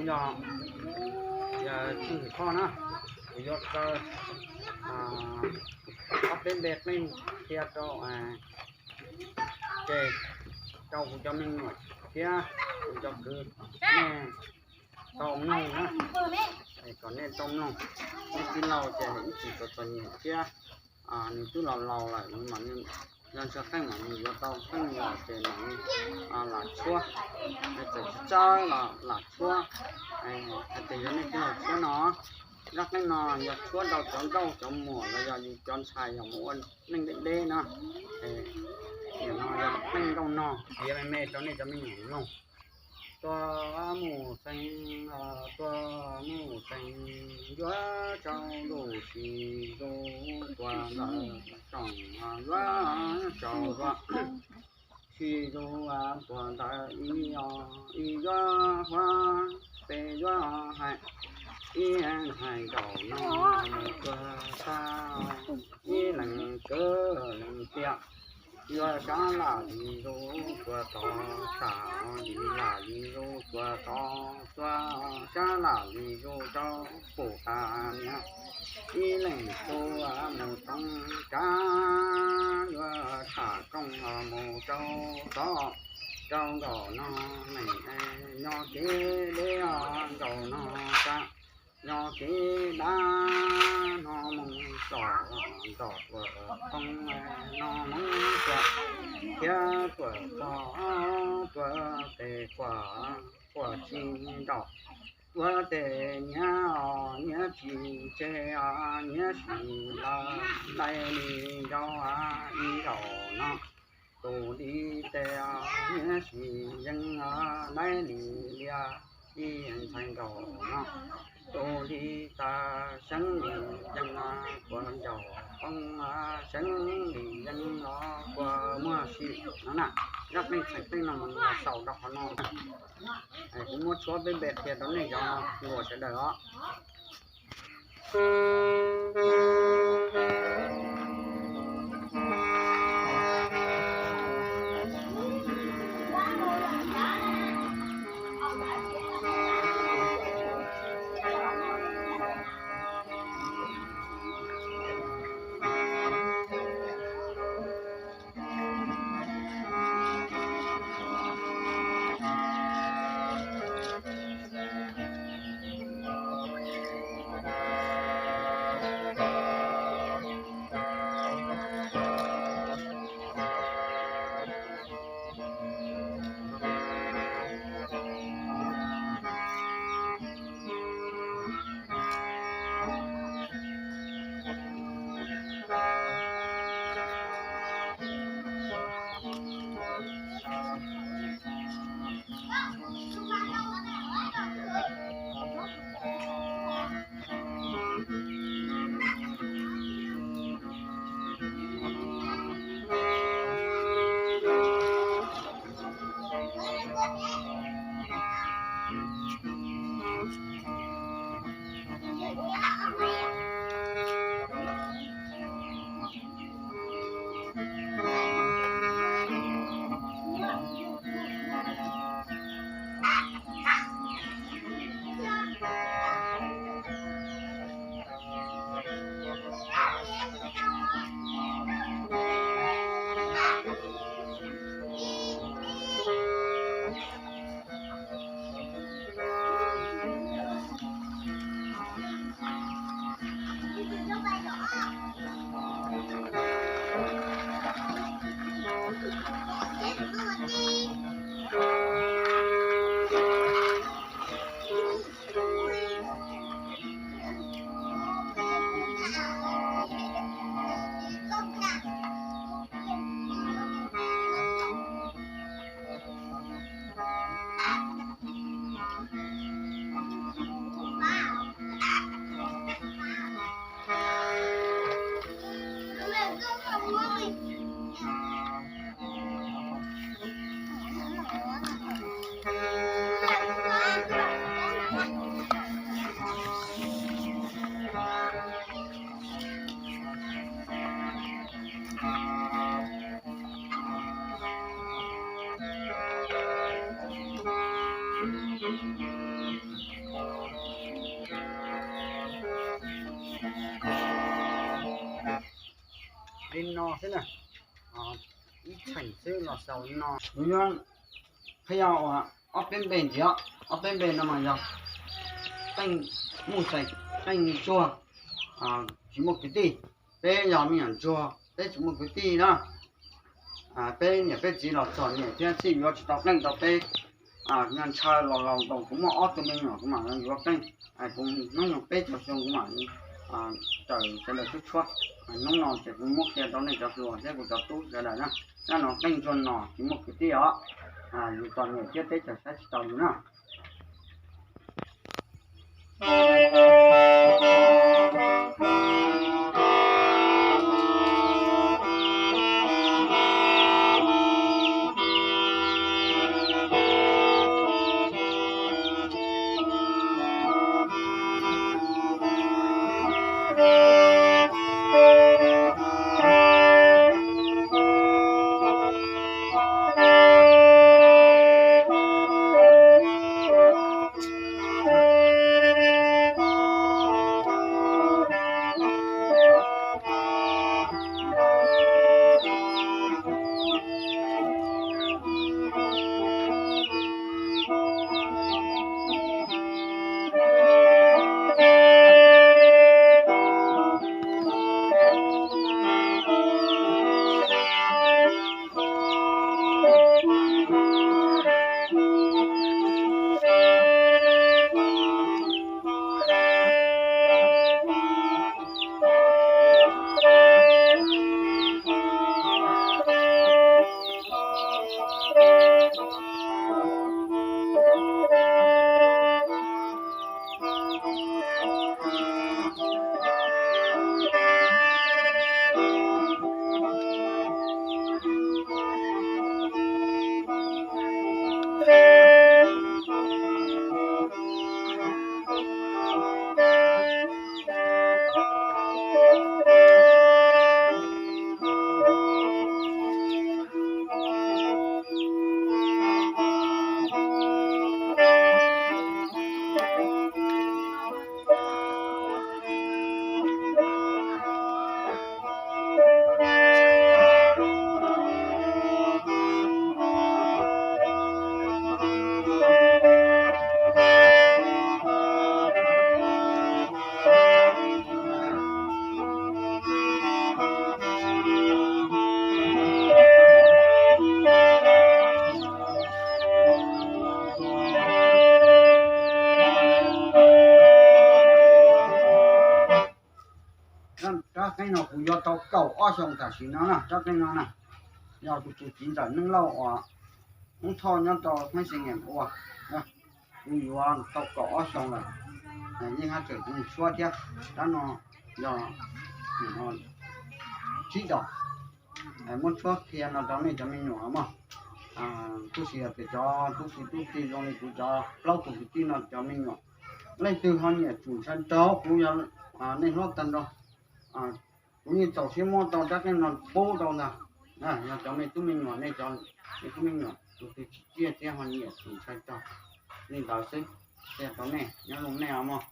Yog, yog tsis kho na, kuv yuav tso ob peb npe qeej qhia rau, ces rau kuv cov me nyuam thiab kuv cov kwv nej tau mloog na, kom nej tau mloog. Nej tij laug ces ib txwm txom txom nyem thiab, nws twb laus laus lawm, nws mam li, yog ntshua qeej mas nws yuav tau qeej los ces mam li lam tshuab, txawm tsis tsawg los lam tshuab. Hais tias yog nej tij laug tshuab no, zaj qeej no yog tshuab rau cov nkauj cov muam los yog yus cov ntxhais yog mus ua neej deb deb na. Nim no yog qeej nkauj no piav me me rau nej cov me nyuam mloog. Tuaj mus xeev, tuaj mus xeev, yuav tsau lus sis zus tuaj ntawm tsoom, yuav tsau zus sis zus tuaj ntawm ib, ib yuav huab, peb yuav hais, ib hais nkaum no mus tuaj tag, ib leeg tsuv leeg tiam. Yuav sab lam li zus tuaj tod, sab li lam li zus tuaj tod, tuaj sab lam li zus rau pum qab niam. Ib leeg tsuv mus rau tsab, yuav tsham rooj mus rau tod, rau nkaum no neeg nyob kev deb, nkaum no tsab nyob kev dab, no mus txog ntom tuaj poob, no mus tuaj thiab tuaj txog tuaj tes quaj, quaj tsis nraum, tuaj tes nyiav os nyiav tsis tseg os, nyiav sis lawm dai li nraud ib nraum no. Tus li tes nyiav sis yeej dai li liaj ib ntxhais nraum no. Tus li tas seeb li yeej kua ncaus poob, seeb li yeej los kua muag sim no na. Zaj qeej txheem qeej no mas xaus rau qhov no. Kuv muab tshuab peb npe qhia rau nej cov nkauj sawv daws os. Li no xwb na, ib cheem xwb los xaus li no. Kuv yuav qhia ob peb npe ntxiv, ob peb npe no mas yog qeej muj xeem, qeej ntsuag, tsis muaj kwv tij. Peb yog me nyuam ntsuag, peb tsis muaj kwv tij na. Peb niam peb txiv los txom nyem thiab, txij yuav tsis tau qeej rau peb. Ntshaw los laus nkaus, kuv muaj ob tug me nyuam kuv mam yuav qeej. Kuv hnub nyoog peb caug xyoo kuv mam raws sawv daws tshuab tshuab. Hnub no ces kuv muab qhia rau nej cov hluas thiab kuv cov tub sawv daws na. Zaj no qeej ntsuag no tsis muaj kwv tij os, yus txom nyem thiab teb chaws saib tsis taus yus na. Rab qeej no kuv yuav tau kaum ob xyoos tam sim no na, rab qeej no na, yog tus tus txiv ntxawm Neej Lauj uas Hmoob Thoj nyob rau Hmoob Xeem Nyeem ua. Kuv yuav tau kaum ob xyoos lawm, yeej haj tseem tshuab thiab. Rab no yog tsib dos, muab tshuab qhia no rau nej cov me nyuam mog. Kuj sis yog tias cov tub txib tub txib zoo li kuv cov plaub tug kwv tij no cov me nyuam, leej twg ho nyiam tsum ntshai raug kuv yog nej hlob tag nrho. Kuv yeej txaus siab muab tau rab qeej no pub rau ntag. Yog cov me tub me nyuam, nej cov me tub me nyuam tus twg tsis ciaj thiab ho nyiam tsum ntshai raug, li ntawd xwb. Qhia rau nej nyob zoo nej os mog.